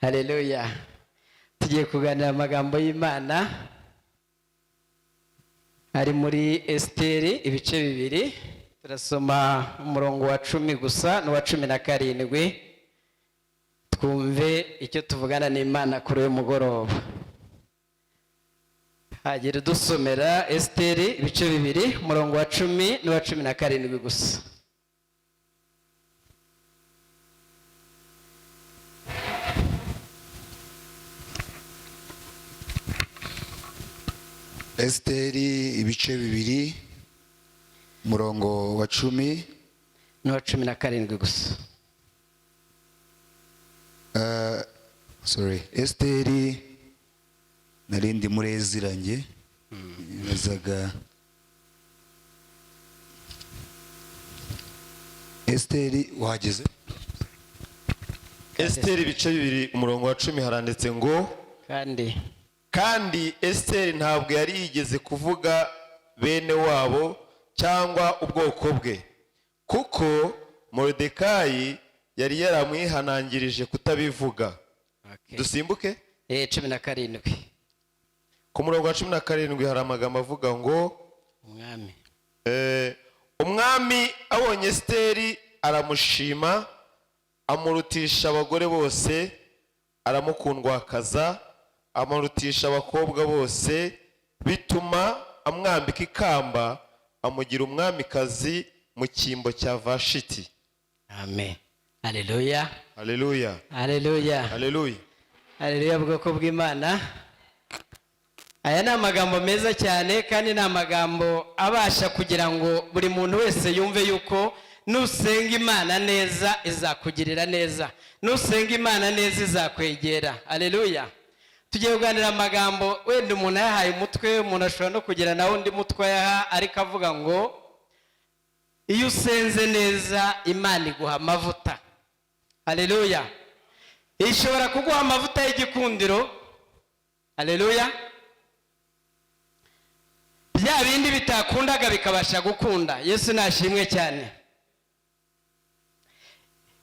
Haleluya. Tugiye kuganira amagambo y'Imana ari muri Esiteri ibice 2, turasoma umurongo wa 10 gusa n'uwa 17, twumve icyo tuvugana n'Imana kuri uyu mugoroba. Hagira udusomera Esiteri ibice 2, umurongo wa 10 n'uwa 17 gusa. Esiteri ibice 2, umurongo wa 10 n'uwa 17 gusa. Sorry, Esiteri narindi muri Ezira nge nibazaga. Esiteri wahageze? Esiteri ibice 2, umurongo wa 10, haranditse ngo: Kandi Esiteri ntabwo yari yigeze kuvuga bene wabo cyangwa ubwoko bwe, kuko Moridekayi yari yaramwihanangirije kutabivuga. Dusimbuke. 17. Ku murongo wa 17 hari amagambo avuga ngo: Umwami. Umwami abonye Esiteri aramushima, amurutisha abagore bose, aramukundwakaza, amurutisha abakobwa bose, bituma amwambika ikamba, amugira umwamikazi mu cyimbo cya Vashiti. Amen. Haleluya. Haleluya. Haleluya. Haleluya. Haleluya, bwoko bw'Imana. Aya ni amagambo meza cyane, kandi ni amagambo abasha kugira ngo buri muntu wese yumve yuko nusenga Imana neza izakugirira neza, nusenga Imana neza izakwegera. Haleluya. Tugiye kuganira amagambo wenda umuntu ayahaye umutwe, umuntu ashobora no kugira nawe undi mutwe ayaha, ariko avuga ngo iyo usenze neza Imana iguha amavuta. Haleluya. Ishobora kuguha amavuta y'igikundiro. Haleluya. Bya bindi bitakundaga bikabasha gukunda. Yesu nashimwe cyane.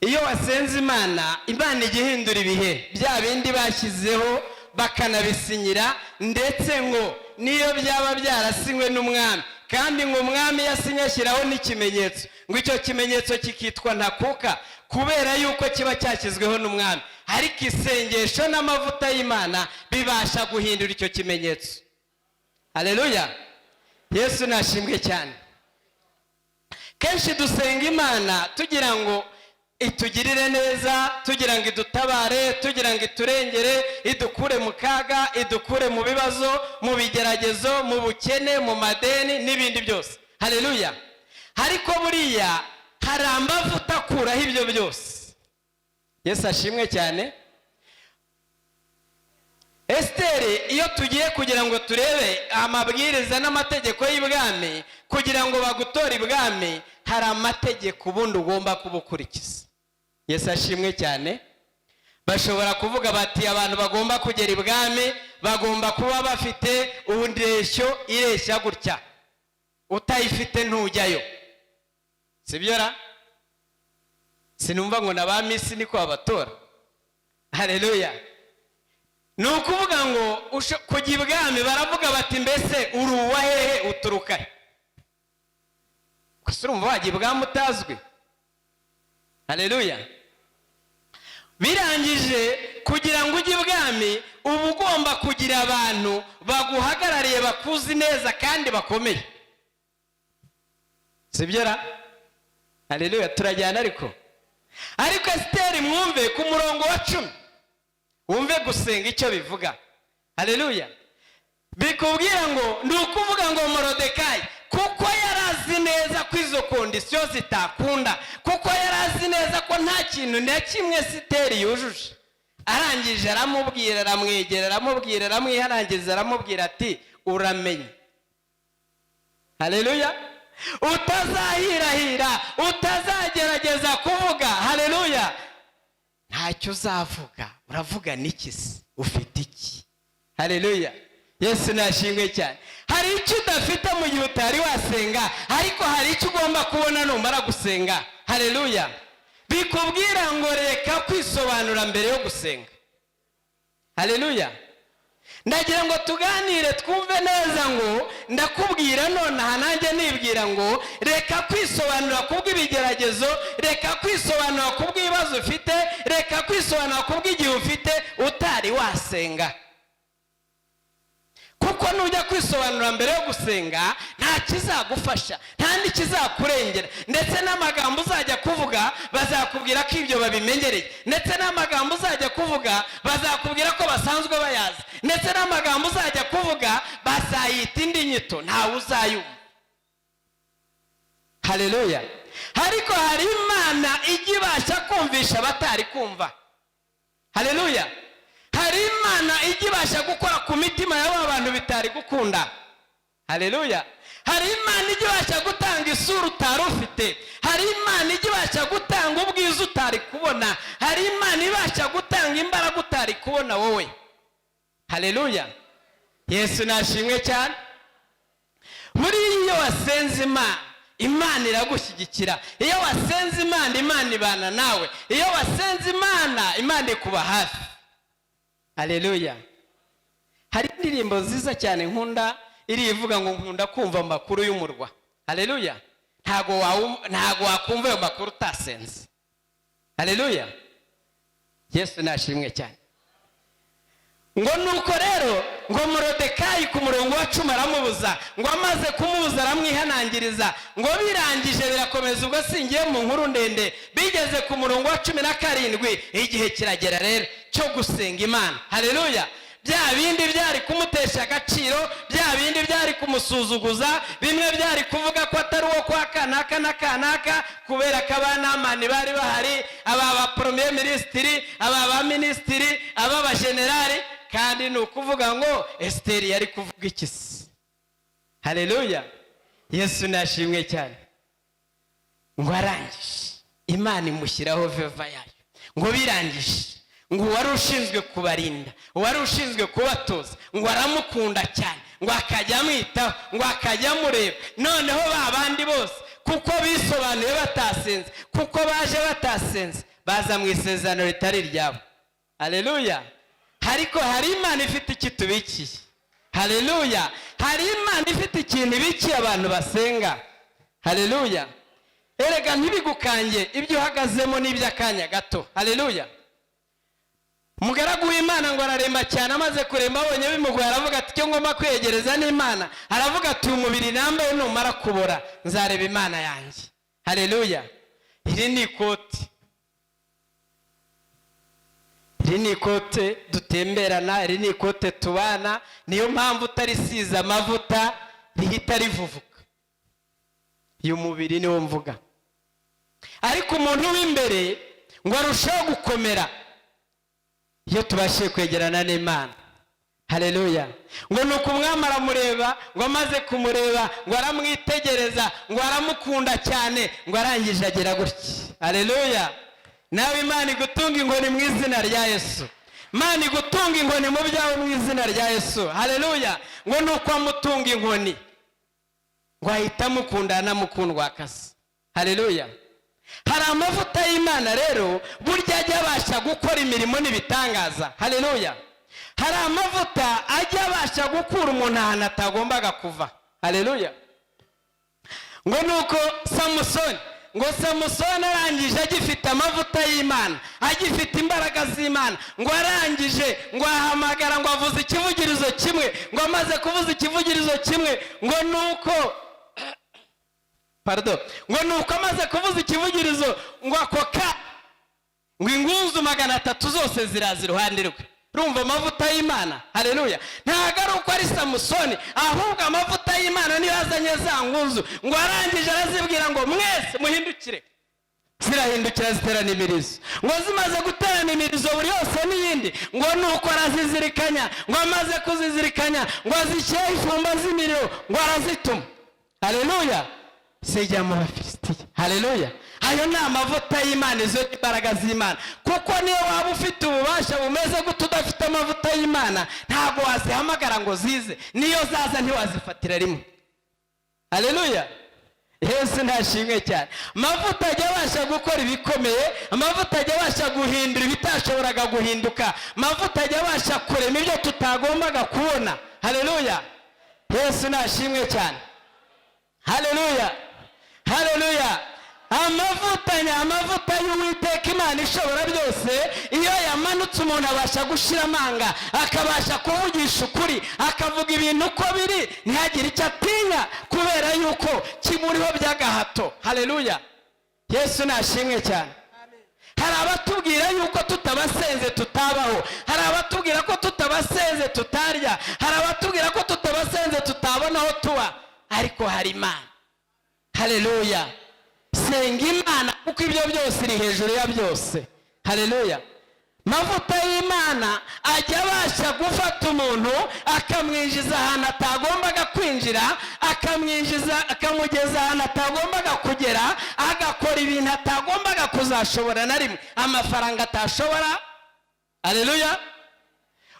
Iyo wasenze Imana, Imana ijya ihindura ibihe. Bya bindi bashyizeho bakanabisinyira, ndetse ngo niyo byaba byarasinywe n'umwami, kandi ngo umwami yasinye ashyiraho n'ikimenyetso, ngo icyo kimenyetso kikitwa ntakuka, kubera yuko kiba cyashyizweho n'umwami. Ariko isengesho n'amavuta y'Imana bibasha guhindura icyo kimenyetso. Haleluya. Yesu nashimwe cyane. Kenshi dusenga Imana tugira ngo itugirire neza, tugira ngo idutabare, tugira ngo iturengere, idukure mu kaga, idukure mu bibazo, mu bigeragezo, mu bukene, mu madeni n'ibindi byose. Haleluya. Ariko buriya hari amavuta akuraho ibyo byose. Yesu ashimwe cyane. Esiteri iyo tugiye kugira ngo turebe amabwiriza n'amategeko y'ibwami, kugira ngo bagutore ibwami hari amategeko ubundi ugomba kubukurikiza. Yesu ashimwe cyane. Bashobora kuvuga bati abantu bagomba kugera ibwami bagomba kuba bafite indeshyo ireshya gutya, utayifite ntujyayo. Sibyo ra? Sinumva ngo na ba misi niko babatora. Haleluya. Ni ukuvuga ngo kujya ibwami baravuga bati mbese uri uwa hehe, uturuka he? Gusa urumva wajya ibwami utazwi. Haleluya. Birangije kugira ngo ujye ibwami uba ugomba kugira abantu baguhagarariye, bakuzi neza kandi bakomeye. Sibyo ra? Haleluya. Turajyana. Ariko Esiteri mwumve ku murongo wa 10, wumve gusenga icyo bivuga. Haleluya. Bikubwira ngo ni ukuvuga ngo Moridekayi kuko yarazi neza ko izo kondisiyo zitakunda, kuko yarazi neza ko nta kintu na kimwe Esiteri yujuje, arangije aramubwira, aramwegera, aramubwira, aramwihanangiriza, aramubwira ati uramenye. Haleluya. Utazahirahira, utazagerageza kuvuga. Haleluya. Ntacyo uzavuga, uravuga n'iki se? Ufite iki? Haleluya. Yesu nashimwe cyane. Hari icyo udafite mu gihe utari wasenga, ariko hari icyo ugomba kubona numara gusenga. Haleluya. Bikubwira ngo reka kwisobanura mbere yo gusenga. Haleluya. Ndagira ngo tuganire twumve neza ngo ndakubwira nonaha, nanjye nibwira ngo reka kwisobanura kubw'ibigeragezo, reka kwisobanura kubw'ibibazo ufite, reka kwisobanura kubw'igihe ufite utari wasenga. Kuko nujya kwisobanura mbere yo gusenga, nta kizagufasha, nta n'ikizakurengera. Ndetse n'amagambo uzajya kuvuga bazakubwira ko ibyo babimenyereye, ndetse n'amagambo uzajya kuvuga bazakubwira ko basanzwe bayazi, ndetse n'amagambo uzajya kuvuga bazayita indi nyito, ntawe uzayumva. Haleluya. Ariko hari Imana ijya ibasha kumvisha abatari kumva. Haleluya. Hari Imana ijya ibasha gukora ku mitima ya ba bantu bitari gukunda. Haleluya. Hari Imana ijya ibasha gutanga isura utari ufite. Hari Imana ijya ibasha gutanga ubwiza utari kubona. Hari Imana ibasha gutanga imbaraga utari kubona wowe. Haleluya. Yesu nashimwe cyane. Buriya iyo wasenze Imana, Imana iragushyigikira. Iyo wasenze Imana, Imana ibana nawe. Iyo wasenze Imana, Imana ikuba hafi. Haleluya. Hari indirimbo nziza cyane nkunda, iri ivuga ngo nkunda kumva amakuru y'umurwa. Haleluya. Ntago wakumva ayo makuru utasenze. Haleluya. Yesu nashimwe cyane. Ngo nuko rero ngo Morodekayi ku murongo wa 10 aramubuza, ngo amaze kumubuza aramwihanangiriza, ngo birangije birakomeza. Ubwo singiye mu nkuru ndende, bigeze ku murongo wa 17, igihe kiragera rero cyo gusenga Imana. Haleluya. Bya bindi byari kumutesha agaciro, bya bindi byari kumusuzuguza, bimwe byari kuvuga ko atari uwo kwa kanaka na kanaka, kubera ko abanamani bari bahari, aba ba premier ministre, aba ba minisitiri, aba bajenerali. Kandi ni ukuvuga ngo Esiteri yari kuvuga iki se? Haleluya. Yesu nashimwe cyane. Ngo arangije, Imana imushyiraho faveur yayo. Ngo birangije, ngo uwari ushinzwe kubarinda, uwari ushinzwe kubatoza, ngo aramukunda cyane, ngo akajya amwitaho, ngo akajya amureba. Noneho ba bandi bose, kuko bisobanuye batasenze, kuko baje batasenze, baza mu isezerano ritari iryabo. Haleluya. Ariko hari Imana ifite icyo itubikiye. Haleluya. Hari Imana ifite ikintu ibikiye abantu basenga. Haleluya. Erega ntibigukange, ibyo uhagazemo n'iby'akanya gato. Haleluya. Umugaragu w'Imana ngo araremba cyane, amaze kuremba abonye bimugoye, aravuga ati icyo ngomba kwegereza n'Imana. Aravuga ati uyu mubiri nambaye numara kubora, nzareba Imana yanjye. Haleluya. Iri ni ikoti, iri ni ikote dutemberana, iri ni ikote tubana. Niyo mpamvu utarisize amavuta rihita rivuvuka. Uyu mubiri niwo mvuga. Ariko umuntu w'imbere ngo arusheho gukomera iyo tubashije kwegerana n'Imana. Haleluya. Ngo ni uko umwami aramureba, ngo amaze kumureba, ngo aramwitegereza, ngo aramukunda cyane, ngo arangije agira gutya. Haleluya. Nawe Imana igutunga inkoni mu izina rya Yesu. Imana igutunga inkoni mu byawe mu izina rya Yesu. Haleluya. Ngo ni uko amutunga inkoni, ngo ahita amukunda, anamukundwa akazi. Haleluya. Hari amavuta y'Imana rero burya ajya abasha gukora imirimo n'ibitangaza. Haleluya. Hari amavuta ajya abasha gukura umuntu ahantu atagombaga kuva. Haleluya. Ngo nuko Samusoni, ngo Samusoni arangije agifite amavuta y'Imana, agifite imbaraga z'Imana, ngo arangije ngo ahamagara, ngo avuze ikivugirizo kimwe, ngo amaze kuvuza ikivugirizo kimwe, ngo nuko, pardon, ngo nuko amaze kuvuza ikivugirizo, ngo ako ka ngo ingunzu 300 zose ziraza iruhande rwe. Urumva amavuta y'Imana? Haleluya. Ntabwo ari uko ari Samusoni, ahubwo amavuta y'Imana niyo azanye za ngunzu. Ngo arangije arazibwira ngo mwese muhindukire. Zirahindukira, ziterana imirizo. Ngo zimaze guterana imirizo, buri yose n'iyindi, ngo nuko arazizirikanya. Ngo amaze kuzizirikanya, ngo azishyiraho ifumba z'imiriro, ngo arazituma. Haleluya. Zijya mu Bafilisitiya. Haleluya. Ayo ni amavuta y'Imana, izo ni imbaraga z'Imana. Kuko niyo waba ufite ububasha bumeze gute, udafite amavuta y'Imana ntabwo wazihamagara ngo zize. Niyo zaza ntiwazifatira rimwe. Haleluya. Yesu ntashimwe cyane. Amavuta ajya abasha gukora ibikomeye, amavuta ajya abasha guhindura ibitashoboraga guhinduka, amavuta ajya abasha kurema ibyo tutagombaga kubona. Haleluya, Yesu ntashimwe cyane. Haleluya, haleluya. Amavuta ni amavuta y'Uwiteka Imana ishobora byose. Iyo yamanutse, umuntu abasha gushira amanga, akabasha kuvugisha ukuri, akavuga ibintu uko biri, ntihagire icyo atinya kubera yuko kimuriho by'agahato. Haleluya, Yesu nashimwe cyane. Hari abatubwira yuko tutabasenze tutabaho, hari abatubwira ko tutabasenze tutarya, hari abatubwira ko tutabasenze tutabona aho tuba, ariko hari Imana. Haleluya. Senga Imana, kuko ibyo byose iri hejuru ya byose. Haleluya. Mavuta y'Imana ajya abasha gufata umuntu akamwinjiza ahantu atagombaga kwinjira, akamwinjiza akamugeza ahantu atagombaga kugera, agakora ibintu atagombaga kuzashobora na rimwe, amafaranga atashobora. Haleluya.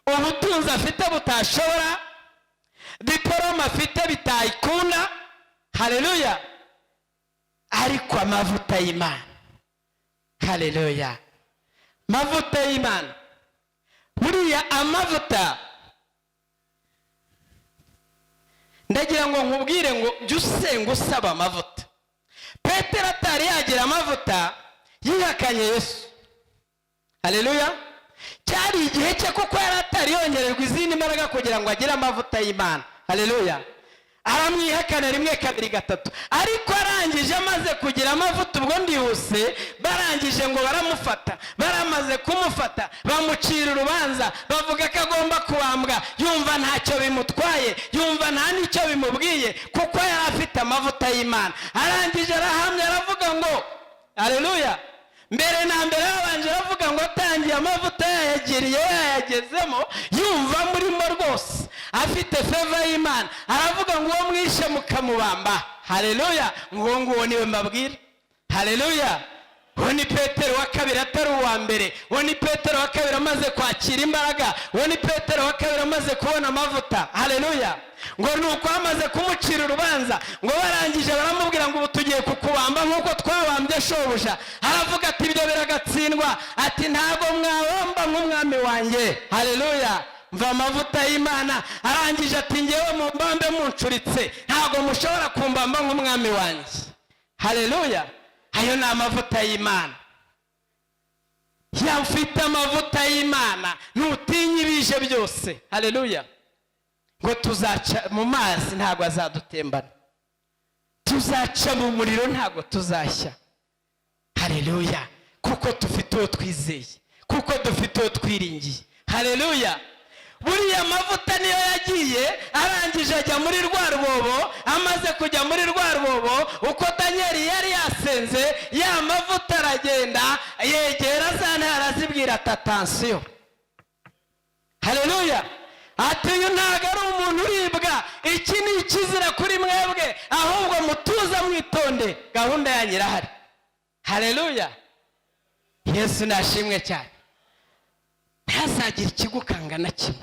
Ubutunzi afite butashobora, diporome afite bitayikunda. Haleluya. Ariko amavuta y'Imana, haleluya, mavuta y'Imana, buriya amavuta, ndagira ngo nkubwire ngo jya usenga usaba amavuta. Petero atari yagira amavuta, yihakanye Yesu. Haleluya. Cyari igihe cye, kuko yari atari yongererwa izindi mbaraga kugira ngo agire amavuta y'Imana. Haleluya. Aramwihakana rimwe, kabiri, gatatu, ariko arangije amaze kugira amavuta, ubwo ndihuse, barangije ngo baramufata. Baramaze kumufata, bamucira urubanza, bavuga ko agomba kubambwa. Yumva ntacyo bimutwaye, yumva nta n'icyo bimubwiye, kuko yari afite amavuta y'Imana. Arangije arahamya, aravuga ngo haleluya. Mbere na mbere babanje aravuga ngo atangiye amavuta yayagiriye, yayagezemo, yumva murimo rwose, afite favor y'Imana, aravuga ngo uwo mwishe mukamubamba, haleluya, nguwo nguwo niwe mbabwira. Haleluya. Uwo ni Petero wa kabiri, atari uwa mbere. Uwo ni Petero wa kabiri amaze kwakira imbaraga. Uwo ni Petero wa kabiri amaze kubona amavuta. Haleluya. Ngo ni uko bamaze kumucira urubanza, ngo barangije baramubwira ngo ubu tugiye kukubamba nk'uko twabambye shobuja. Aravuga ati ibyo biragatsindwa, ati ntabwo mwabamba nk'umwami wanjye. Haleluya. Mva amavuta y'Imana. Arangije ati ngewe mumbambe muncuritse, ntabwo mushobora kumbamba nk'umwami wanjye. Haleluya. Ayo ni amavuta y'Imana. Ufite amavuta y'Imana, ntutinye ibije byose. Haleluya. Ngo tuzaca mu mazi, ntabwo azadutembana, tuzaca mu muriro, ntabwo tuzashya. Haleluya. Kuko dufite uwo twizeye, kuko dufite uwo twiringiye. Haleluya. Buriya amavuta niyo yagiye, arangije ajya muri rwa rwobo. Amaze kujya muri rwa rwobo, uko Daniyeli yari yasenze, ya mavuta aragenda yegera za ntare, arazibwira ati attention. Haleluya. Ati uyu ntabwo ari umuntu uribwa, iki ni ikizira kuri mwebwe, ahubwo mutuza mwitonde, gahunda yanyu irahari. Haleluya. Yesu nashimwe cyane. Ntazagire ikigukanga na kimwe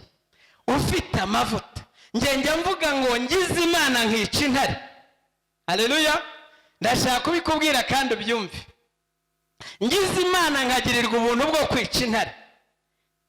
ufite amavuta. Njya mvuga ngo ngize Imana nkica intare. Haleluya. Ndashaka kubikubwira kandi ubyumve. Ngize Imana nkagirirwa ubuntu bwo kwica intare,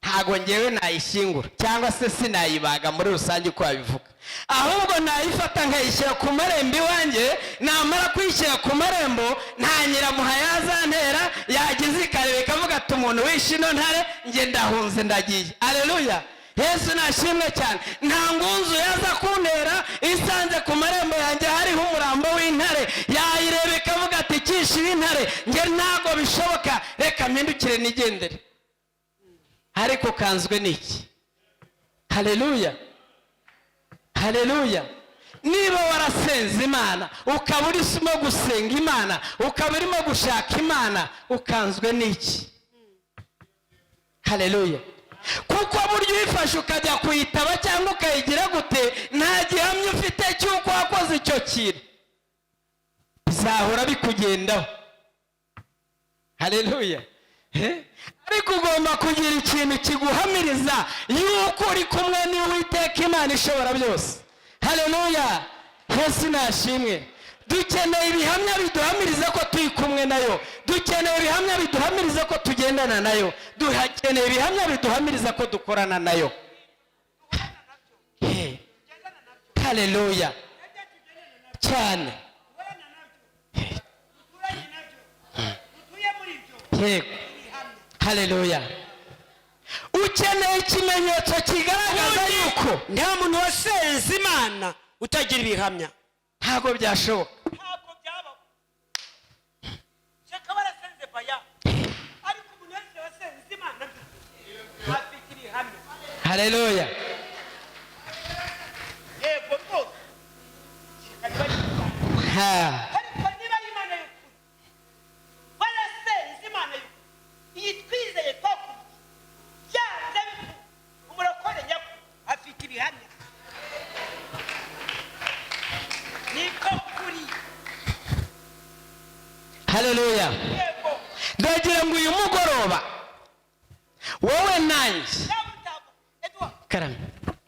ntago ngewe nayishyingura cyangwa se sinayibaga muri rusange uko wabivuga, ahubwo nayifata nkayishyira ku marembo iwanjye. Namara kuyishyira ku marembo, nta nyiramuha yazantera. Yagize ikareba ikavuga ati umuntu wishe ino ntare, njye ndahunze, ndagiye. Aleluya, Yesu nashimwe cyane. Nta ngunzu yaza kuntera isanze ku marembo yanjye hariho umurambo w'intare. Yayireba ikavuga ati kishe w'intare, njye ntabwo bishoboka, reka mpindukire nigendere. Ariko kanzwe n'iki? Haleluya, haleluya. Niba warasenze Imana, ukaba urimo gusenga Imana, ukaba urimo gushaka Imana, ukanzwe n'iki? Haleluya. Kuko burya uyifashe ukajya kuyitaba cyangwa ukayigira gute, nta gihamya ufite cy'uko wakoze icyo kintu, bizahora bikugendaho. Haleluya. Ariko ugomba kugira ikintu kiguhamiriza yuko uri kumwe n'Uwiteka Imana ishobora byose. Haleluya, Yesu nashimwe. Dukeneye ibihamya biduhamiriza ko turi kumwe nayo. Dukeneye ibihamya biduhamiriza ko tugendana nayo. Dukeneye ibihamya biduhamiriza ko dukorana nayo. Hey. Haleluya cyane. Yego, haleluya. Ukeneye ikimenyetso kigaragaza yuko Nta muntu wasenze Imana utagira ibihamya. Ntabwo byashoboka. Ntabwo byabaho. Shaka warasenze baya, ariko umuntu wese wasenze Imana afite ibihamya. Haleluya. Yego rwose. Shaka niba ari Imana. Ha. Ariko niba ari Imana y'ukuri, warasenze Imana y'ukuri, iyi twizeye twakuriye, byanze bikunze umurokore nyakuri afite ibihamya. Niko kuri. Haleluya. Yego. Ndagira ngo uyu mugoroba wowe nanjye Nawe utavuga Edouard, karame.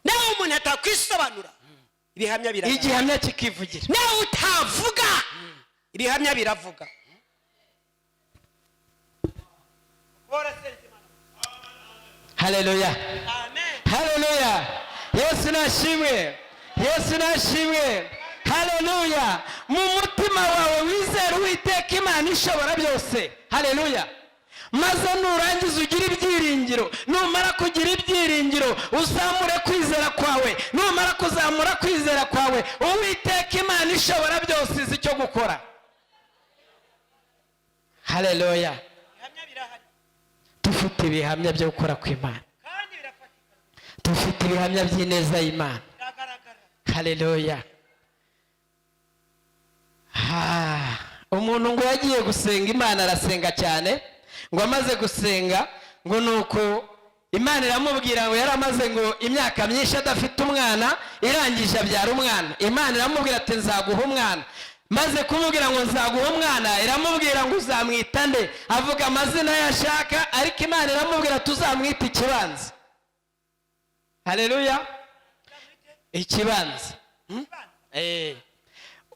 Nawe umuntu atakwisobanura, ibihamya biravuga. Igihamya kikivugira. Nawe utavuga, ibihamya biravuga. Haleluya. Amen. Haleluya. Yesu nashimwe, Yesu nashimwe. Haleluya. Mu mutima wawe wizere Uwiteka Imana ishobora byose. Haleluya. Maze nurangiza ugire ibyiringiro. Numara kugira ibyiringiro, uzamure kwizera kwawe. Numara kuzamura kwizera kwawe, Uwiteka Imana ishobora byose izi icyo gukora. Haleluya. Ibihamya birahari. Dufite ibihamya byo gukora kw'Imana. Kandi birafatika. Dufite ibihamya by'ineza y'Imana. Biragaragara. Haleluya. Ha, umuntu ngo yagiye gusenga Imana, arasenga cyane. Ngo amaze gusenga, ngo nuko Imana iramubwira ngo yari amaze ngo imyaka myinshi adafite umwana, irangije abyara umwana. Imana iramubwira ati: "Nzaguha umwana." Maze kumubwira ngo nzaguha umwana, iramubwira ngo uzamwita nde? Avuga amazina ye ashaka, ariko Imana iramubwira ati: "Uzamwita Ikibanza." Haleluya. Ikibanza.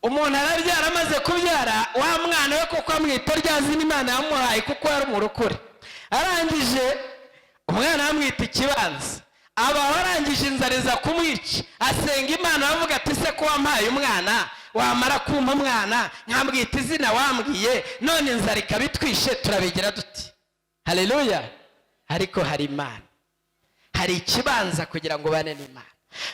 Umuntu arabyara, amaze kubyara wa mwana we, kuko amwita rya zina Imana yamuhaye, kuko yari umurokore. Arangije umwana amwita Ikibanza, abaho. Arangije inzara iza kumwica, asenga Imana, aravuga ati: "Se ko wampaye umwana, wamara kumpa umwana nkambwita izina wambwiye, none inzara ikaba itwishe, turabigira duti?" Haleluya. Ariko hari Imana, hari ikibanza kugira ngo ubane n'Imana.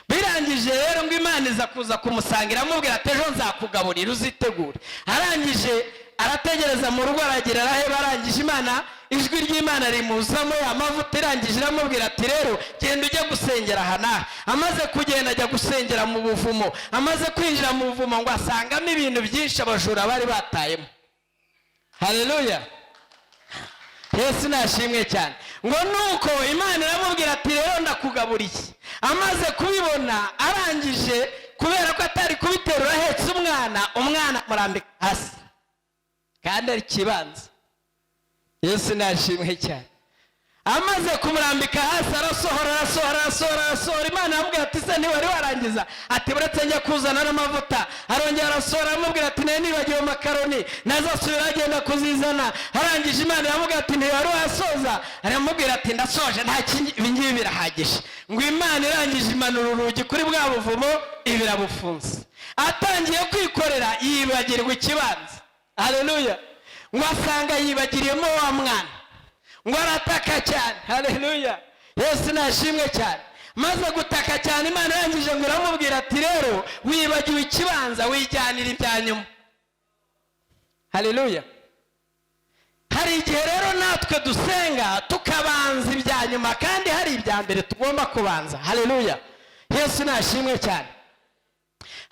Birangije rero, ngo Imana iza kuza kumusanga, iramubwira ati: "Ejo nzakugaburira, uzitegure." Arangije arategereza mu rugo, aragira araheba. Arangije Imana, ijwi ry'Imana rimuzamo amavuta. Irangije iramubwira ati: "Rero genda ujye gusengera aha n'aha." Amaze kugenda ajya gusengera mu buvumo. Amaze kwinjira mu buvumo, ngo asangamo ibintu byinshi abajura bari batayemo. Haleluya, Yesu nashimwe cyane. Ngo nuko Imana iramubwira ati: "Rero ndakugaburiye." Amaze kubibona, arangije kubera ko atari kubiterura ahetse umwana, umwana amurambika hasi kandi ari ikibanza. Yesu nashimwe cyane. Amaze kumurambika hasi, arasohora, arasohora, arasohora, arasohora. Imana aramubwira ati: "Se ntiwari warangiza?" Ati: "Buretse njya kuzana n'amavuta." Arongera arasohora, aramubwira ati: "Nayo nibagiwe makaroni." Nazo asubira agenda kuzizana. Arangije Imana iramubwira ati: "Ntiwari wasoza?" Aramubwira ati: "Ndasoje, nta kindi, ibi ngibi birahagije." Ngo Imana irangije imanura urugi kuri bwa buvumo, ibirabufunze. Atangiye kwikorera, yibagirwa ikibanza. Haleluya. Ngo asanga yibagiriyemo wa mwana, ngo arataka cyane. Haleluya, Yesu nashimwe cyane. Maze gutaka cyane, Imana irangije ngo iramubwira ati: "Rero wibagiwe ikibanza, wijyanira ibya nyuma." Haleluya. Hari igihe rero natwe dusenga tukabanza ibya nyuma kandi hari ibya mbere tugomba kubanza. Haleluya, Yesu nashimwe cyane.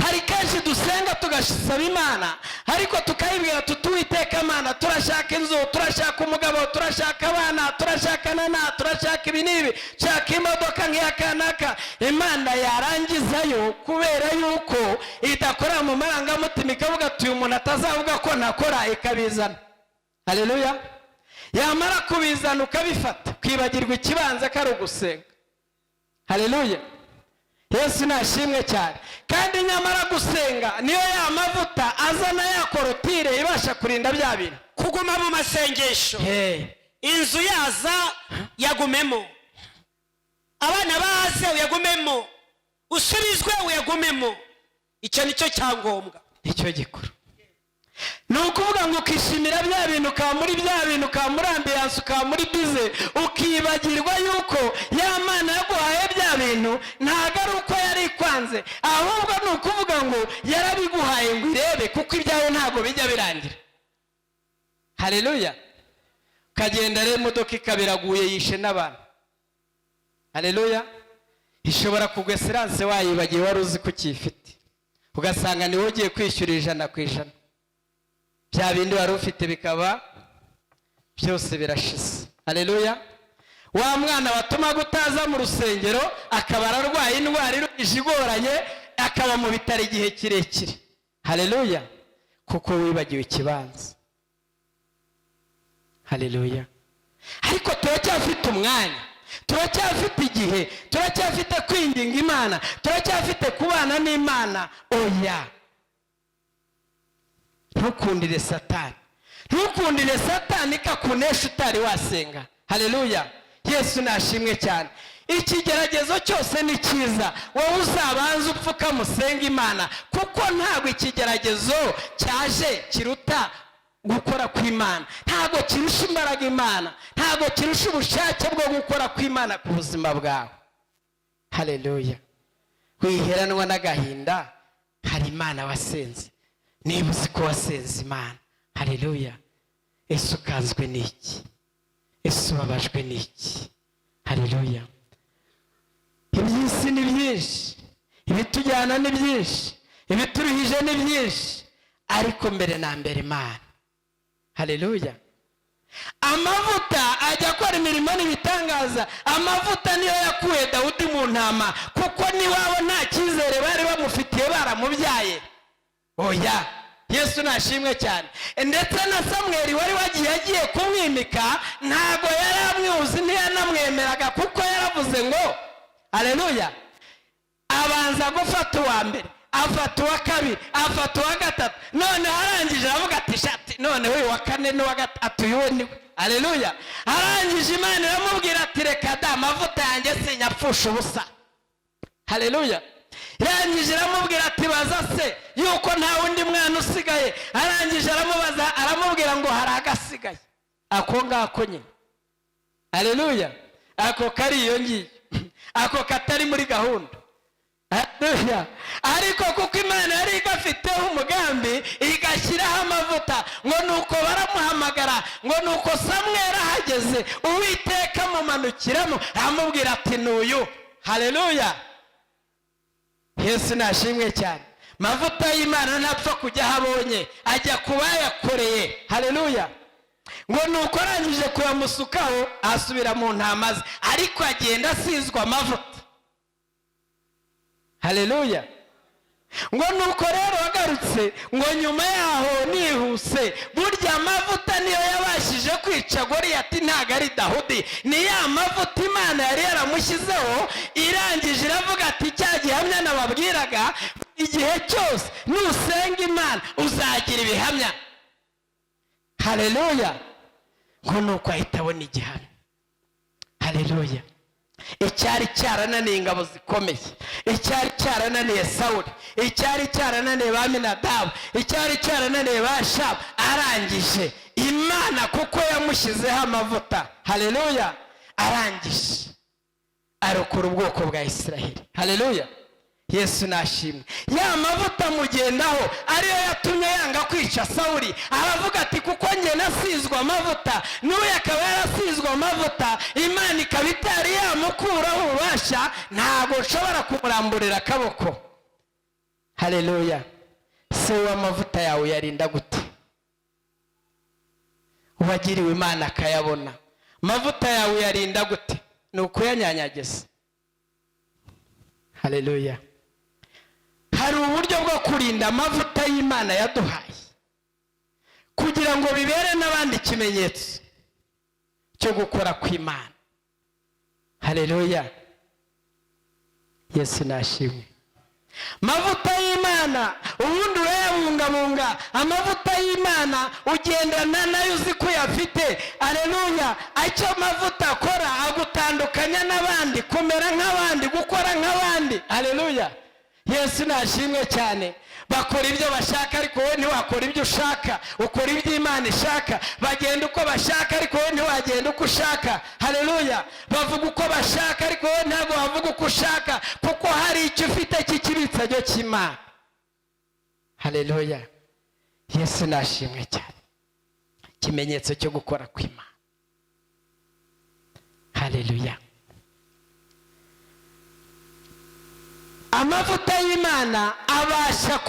Hari kenshi dusenga tugasaba Imana, ariko tukayibwira tuti: "Uwiteka Imana, turashaka inzu, turashaka umugabo, turashaka abana, turashaka nana, turashaka ibi n'ibi, shaka imodoka nk'iya kanaka." Imana yarangizayo, kubera yuko idakora mu marangamutima, ikavuga ati: "Uyu muntu atazavuga ko ntakora," ikabizana. Haleluya. Yamara kubizana ukabifata, ukibagirwa ikibanza ko ari ugusenga. Haleluya. Yesu nashimwe cyane. Kandi nyamara gusenga niyo ya mavuta azana ya clôture ibasha kurinda bya bintu. Kuguma mu masengesho. Hey. Inzu yaza yagumemo, abana baze uyagumemo, usubizwe uyagumemo. Icyo nicyo cyangombwa. Nicyo gikuru. Ni ukuvuga ngo ukishimira bya bintu, ukaba muri bya bintu, ukaba muri ambiance, ukaba muri busy, ukibagirwa yuko ya Mana yaguhaye bya bintu ntabwo ari uko yari ikwanze, ahubwo ni ukuvuga ngo yarabiguhaye ngo irebe, kuko ibyawe ntabwo bijya birangira. Hareruya! Ukagenda rero, imodoka ikaba iraguye, yishe n'abantu. Hareruya! Ishobora kugwa, assurance wayibagiwe, wari uzi ko ukiyifite, ugasanga niwe ugiye kwishyura 100%. Bya bindi wari ufite bikaba byose birashize. Hareruya! Wa mwana watumaga utaza mu rusengero akaba ararwaye indwara iruhije igoranye, akaba mu bitaro igihe kirekire. Hareruya! Kuko wibagiwe ikibanza. Hareruya! Ariko turacyafite umwanya, turacyafite igihe, turacyafite kwinginga Imana, turacyafite kubana n'Imana. Oya, ntukundire Satani, ntukundire Satani kakunesha utari wasenga. Hareruya! Yesu nashimwe cyane. Ikigeragezo cyose ni cyiza, wowe uzabanza upfukama usenga Imana, kuko ntabwo ikigeragezo cyaje kiruta gukora kw'Imana, ntabwo kirusha imbaraga Imana, ntabwo kirusha ubushake bwo gukora kw'Imana ku buzima bwawe. Hareruya! Wiheranwa n'agahinda, hari Imana wasenze. Niba uzi ko wasenze Imana, hareruya, ese ukanzwe n'iki? Ese ubabajwe n'iki? Hareruya! Iby'isi ni byinshi, ibitujyana ni byinshi, ibituruhije ni byinshi, ariko mbere na mbere Imana. Hareruya! Amavuta ajya akora imirimo n'ibitangaza. Amavuta niyo yakuye Dawudi mu ntama, kuko niwabo nta cyizere bari bamufitiye, baramubyaye. Oya, Yesu nashimwe cyane. Ndetse na Samweri wari wagiye agiye kumwimika ntabwo yari amwuzi, ntiyanamwemeraga, kuko yaravuze ngo hareruya. Abanza gufata uwa mbere, afata uwa kabiri, afata uwa gatatu, noneho arangije aravuga ati shati, noneho uyu wa kane n'uwa gatatu, uyu we niwe. Hareruya! Arangije Imana iramubwira ati: "Reka da, amavuta yanjye sinyapfusha ubusa." Hareruya! Irangije iramubwira ati: "Baza se yuko nta wundi mwana usigaye." Arangije aramubaza, aramubwira ngo hari agasigaye, ako ngako nyine. Hareruya! Ako kari iyo ngiyo, ako katari muri gahunda. Haleluya! Ariko kuko Imana yari igafiteho umugambi, igashyiraho amavuta, ngo nuko baramuhamagara, ngo nuko Samweri ahageze, Uwiteka amumanukiramo, aramubwira ati: "N'uyu." Haleluya! Yesu nashimwe cyane. Mavuta y'Imana ntapfa kujya aho abonye, ajya ku bayakoreye. Haleluya! Ngo nuko arangije kuyamusukaho, asubira mu ntama ze, ariko agenda asizwe amavuta. Haleluya! Ngo nuko rero wagarutse, ngo nyuma yaho nihuse, burya amavuta niyo yabashije kwica Goriyati, ntabwo ari Dawudi. Ni ya mavuta Imana yari yaramushyizeho. Irangije iravuga ati: "Cya gihamya nababwiraga, igihe cyose nusenga Imana uzagira ibihamya." Haleluya! Ngo nuko ahita abona igihamya. Haleluya! Icyari cyarananiye ingabo zikomeye, icyari cyarananiye Sawuli, icyari cyarananiye ba Minadabu, icyari cyarananiye ba Shabu, arangije Imana kuko yamushyizeho amavuta, haleluya, arangije arokora ubwoko bwa Isiraheli. Haleluya! Yesu nashimwe. Ya mavuta amugendaho ariyo yatumye yanga kwica Sawuli. Aravuga ati: "Kuko njye nasizwe amavuta, n'uyu akaba yarasizwe amavuta, Imana ikaba itari yamukuraho ububasha, ntabwo nshobora kumuramburira akaboko." Haleluya! Se w'amavuta yawe uyarinda gute? Uwagiriwe Imana akayabona, amavuta yawe uyarinda gute? Ni ukuyanyanyagiza? Haleluya! Hari uburyo bwo kurinda amavuta y'Imana yaduhaye kugira ngo bibere n'abandi ikimenyetso cyo gukora kw'Imana. Haleluya! Yesu nashimwe. Amavuta y'Imana ubundi urayabungabunga. Amavuta y'Imana ugendana nayo uzi ko uyafite. Aleluya. Icyo amavuta akora, agutandukanya n'abandi, kumera nk'abandi, gukora nk'abandi. Aleluya. Yesu nashimwe cyane. Bakora ibyo bashaka, ariko wowe ntiwakora ibyo ushaka, ukora ibyo Imana ishaka. Bagenda uko bashaka, ariko wowe ntiwagenda uko ushaka. Haleluya. Bavuga uko bashaka, ariko wowe ntabwo wavuga uko ushaka, kuko hari icyo ufite cy'ikibitsanyo cy'Imana. Haleluya. Yesu nashimwe cyane. Ikimenyetso cyo gukora kw'Imana. Haleluya. Amavuta y'Imana abasha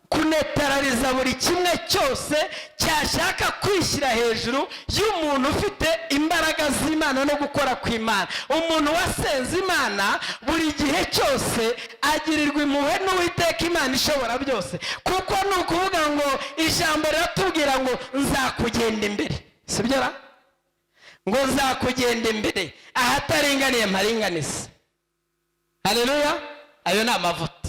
kunetarariza buri kimwe cyose cyashaka kwishyira hejuru y'umuntu ufite imbaraga z'Imana no gukora kw'Imana. Umuntu wasenze Imana buri gihe cyose agirirwa impuhwe n'Uwiteka Imana ishobora byose, kuko ni ukuvuga ngo ijambo riratubwira ngo nzakugenda imbere, sibyo ra? Ngo nzakugenda imbere ahataringaniye mparinganize. Haleluya. Ayo ni amavuta.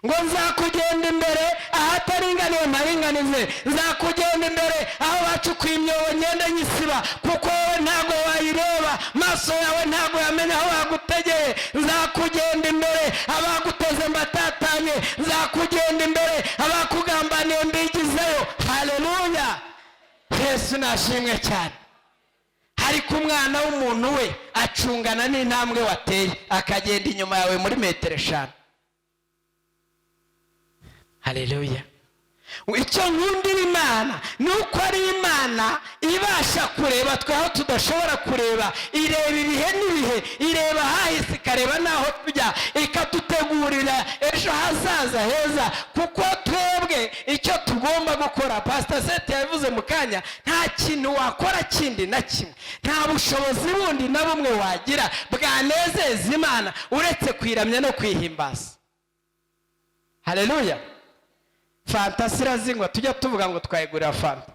Ngo nzakugenda imbere ahataringaniye mparinganize, nzakugenda imbere aho bacukuye imyobo ngende nyisiba, kuko wowe ntabwo wayireba, maso yawe ntabwo yamenya aho bagutegeye. Nzakugenda imbere abaguteze mbatatanye, nzakugenda imbere abakugambaniye mbigizeyo. Haleluya. Yesu nashimwe cyane. Ariko umwana w'umuntu we acungana n'intambwe wateye, akagenda inyuma yawe muri metero 5. Haleluya. Icyo nkundira Imana ni uko ari Imana ibasha kureba twe aho tudashobora kureba. Ireba ibihe n'ibihe, ireba ahahise, ikareba n'aho tujya, ikadutegurira ejo hazaza heza. Kuko twebwe icyo tugomba gukora, Pastor Seth yabivuze mu kanya, nta kintu wakora kindi na kimwe, nta bushobozi bundi na bumwe wagira bwanezeza Imana uretse kwiramya no kwihimbaza. Haleluya. Fanta sirazinywa, tujya tuvuga ngo twayigurira fanta.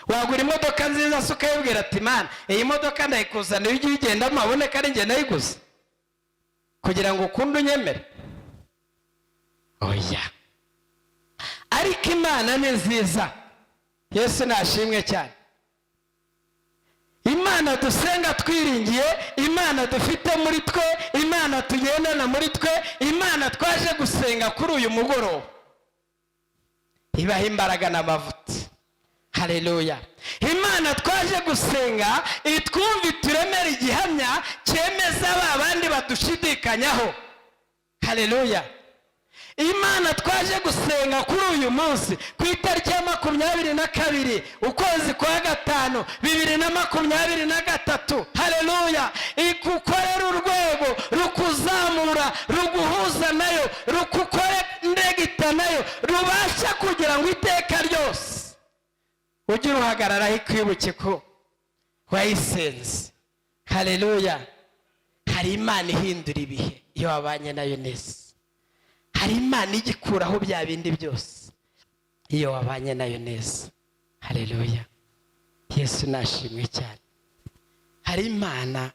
Wagura imodoka nziza se ukayibwira ati Mana iyi modoka ndayikuzanira ujye uyigendamo aboneka ari njye nayiguze kugira ngo ukunde unyemere. Oya. Ariko Imana ni nziza. Yesu nashimwe cyane. Imana dusenga twiringiye, Imana dufite muri twe, Imana tugendana muri twe, Imana twaje gusenga kuri uyu mugoroba, ibaha imbaraga n'amavuta. Haleluya. Imana twaje gusenga itwumva, ituremera igihamya cyemeza ba bandi badushidikanyaho. Haleluya. Imana twaje gusenga kuri uyu munsi ku itariki ya 22 ukwezi kwa 5 2023. Haleluya. Igukorera urwego rukuzamura, ruguhuza nayo, rukukore ndegita nayo, rubasha kugira ngo iteka ryose ujye uruhagararaho ikwibuke ko wayisenze. Haleluya. Hari Imana ihindura ibihe iyo wabanye nayo neza. Hari Imana igikuraho bya bindi byose iyo wabanye nayo neza. Haleluya. Yesu nashimwe cyane. Hari Imana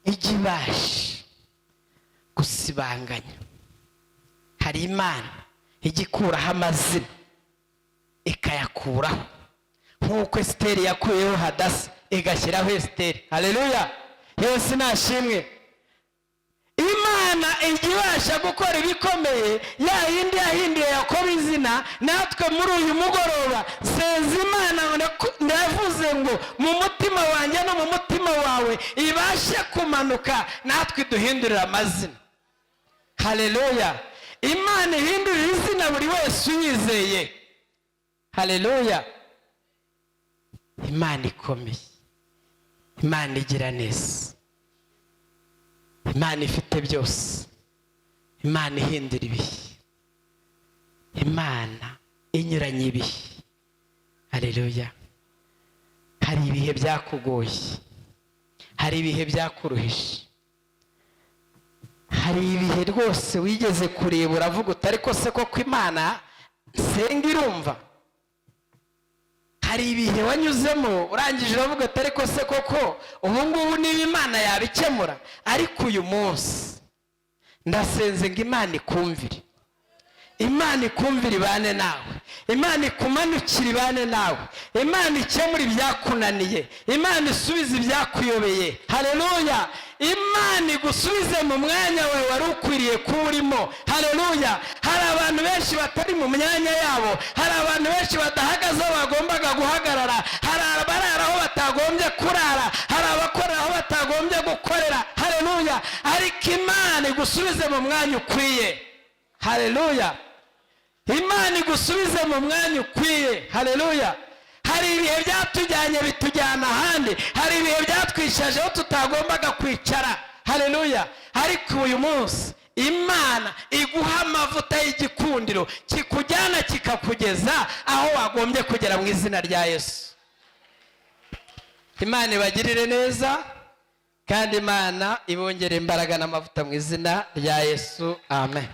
ijya ibasha gusibanganya. Hari Imana ijya ikuraho amazina ikayakuraho, nk'uko Esiteri yakuyeho Hadasa igashyiraho Esiteri. Haleluya. Yesu nashimwe. Imana ijya ibasha gukora ibikomeye, ya yindi yahinduye Yakobo izina. Natwe muri uyu mugoroba senza Imana, ndavuze ngo mu mutima wanjye no mu mutima wawe ibashe kumanuka, natwe iduhindurire amazina. Haleluya. Imana ihindurira izina buri wese uyizeye. Haleluya. Imana ikomeye, Imana igira neza, Imana ifite byose, Imana ihindura ibihe, Imana inyuranye ibihe. Haleluya. Hari ibihe byakugoye, hari ibihe byakuruhije, hari ibihe rwose wigeze kureba uravuga uti ariko se koko Imana nsenga irumva. Hari Hari ibihe wanyuzemo, urangije uravuga ati: "Ariko se koko ubu ngubu niba Imana yabikemura?" Ariko uyu munsi ndasenze ngo Imana ikumvire, Imana ikumvire, ibane nawe, Imana ikumanukire, ibane nawe, Imana ikemura ibyakunaniye, Imana isubize ibyakuyobeye. Hareruya! Imana igusubize mu mwanya wawe wari ukwiriye kuba urimo. Hareruya! Hari abantu benshi batari mu myanya yabo, hari abantu benshi badahagaze aho bagombaga guhagarara, hari abarara aho batagombye kurara, hari abakorera aho batagombye gukorera. Hareruya! Ariko Imana igusubize mu mwanya ukwiye. Hareruya! Imana igusubize mu mwanya ukwiye. Hareruya! Hari ibihe byatujyanye bitujyana ahandi, hari ibihe byatwishaje aho tutagombaga kwicara. Hareruya! Ariko uyu munsi Imana iguha amavuta y'igikundiro kikujyana kikakugeza aho wagombye kugera mu izina rya Yesu. Imana ibagirire neza kandi Imana ibongere imbaraga n'amavuta mu izina rya Yesu. Amen.